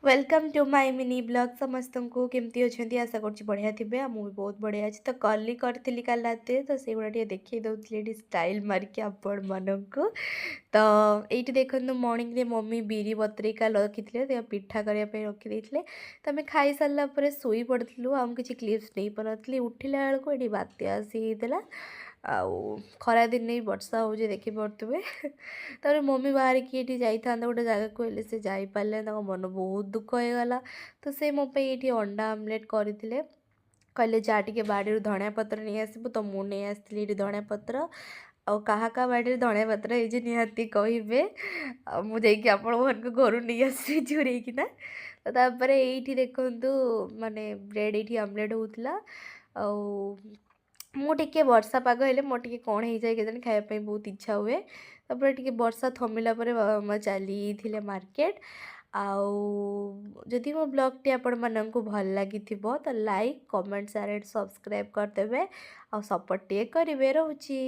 Welcome to my mini vlog। ସମସ୍ତଙ୍କୁ କେମିତି ଅଛନ୍ତି? ଆଶା କରୁଛି ବଢ଼ିଆ ଥିବେ ଆଉ ମୁଁ ବି ବହୁତ ବଢ଼ିଆ ଅଛି। ତ କଲି କରିଥିଲି କାଲି ରାତିରେ, ତ ସେଇଗୁଡ଼ା ଟିକେ ଦେଖେଇ ଦେଉଥିଲି ଏଠି ଷ୍ଟାଇଲ୍ ମାରିକି ଆପଣମାନଙ୍କୁ। ତ ଏଇଠି ଦେଖନ୍ତୁ, ମର୍ଣ୍ଣିଂରେ ମମି ବିରି ବତୁରେଇ କାଲି ରଖିଥିଲେ, ତ ପିଠା କରିବା ପାଇଁ ରଖିଦେଇଥିଲେ। ତ ଆମେ ଖାଇସାରିଲା ପରେ ଶୋଇ ପଡ଼ିଥିଲୁ ଆଉ ମୁଁ କିଛି କ୍ଲିପ୍ସ ନେଇପାରୁନଥିଲି। ଉଠିଲା ବେଳକୁ ଏଠି ବାତ୍ୟା ଆସି ହେଇଥିଲା ଆଉ ଖରାଦିନେ ବି ବର୍ଷା ହେଉଛି, ଦେଖିପାରୁଥିବେ। ତାପରେ ମମି ବାହାରିକି ଏଠି ଯାଇଥାନ୍ତେ ଗୋଟେ ଜାଗାକୁ, ହେଲେ ସେ ଯାଇପାରିଲେନି, ତାଙ୍କ ମନ ବହୁତ ଦୁଃଖ ହେଇଗଲା। ତ ସେ ମୋ ପାଇଁ ଏଇଠି ଅଣ୍ଡା ଆମଲେଟ୍ କରିଥିଲେ। କହିଲେ, ଯା ଟିକେ ବାଡ଼ିରୁ ଧଣିଆ ପତ୍ର ନେଇ ଆସିବୁ। ତ ମୁଁ ନେଇ ଆସିଥିଲି ଏଇଠି ଧଣିଆ ପତ୍ର। ଆଉ କାହା କାହା ବାଡ଼ିରେ ଧଣିଆ ପତ୍ର ହେଇଛି, ନିହାତି କହିବେ, ଆଉ ମୁଁ ଯାଇକି ଆପଣମାନଙ୍କ ଘରୁ ନେଇ ଆସିବି ଚୋରେଇକିନା। ତ ତାପରେ ଏଇଠି ଦେଖନ୍ତୁ, ମାନେ ବ୍ରେଡ଼୍ ଏଇଠି ଆମଲେଟ୍ ହେଉଥିଲା। ଆଉ ମୁଁ ଟିକେ ବର୍ଷା ପାଗ ହେଲେ ମୋର ଟିକେ କ'ଣ ହେଇଯାଏ କେଜାଣି, ଖାଇବା ପାଇଁ ବହୁତ ଇଚ୍ଛା ହୁଏ। ତାପରେ ଟିକେ ବର୍ଷା ଥମିଲା ପରେ ବାବା ମାମା ଚାଲିଥିଲେ ମାର୍କେଟ। ଆଉ ଯଦି ମୋ ବ୍ଲଗ୍ଟି ଆପଣମାନଙ୍କୁ ଭଲ ଲାଗିଥିବ, ତ like, comment, share and subscribe କରିଦେବେ ଆଉ ସପୋର୍ଟ ଟିକେ କରିବେ। ରହୁଛି।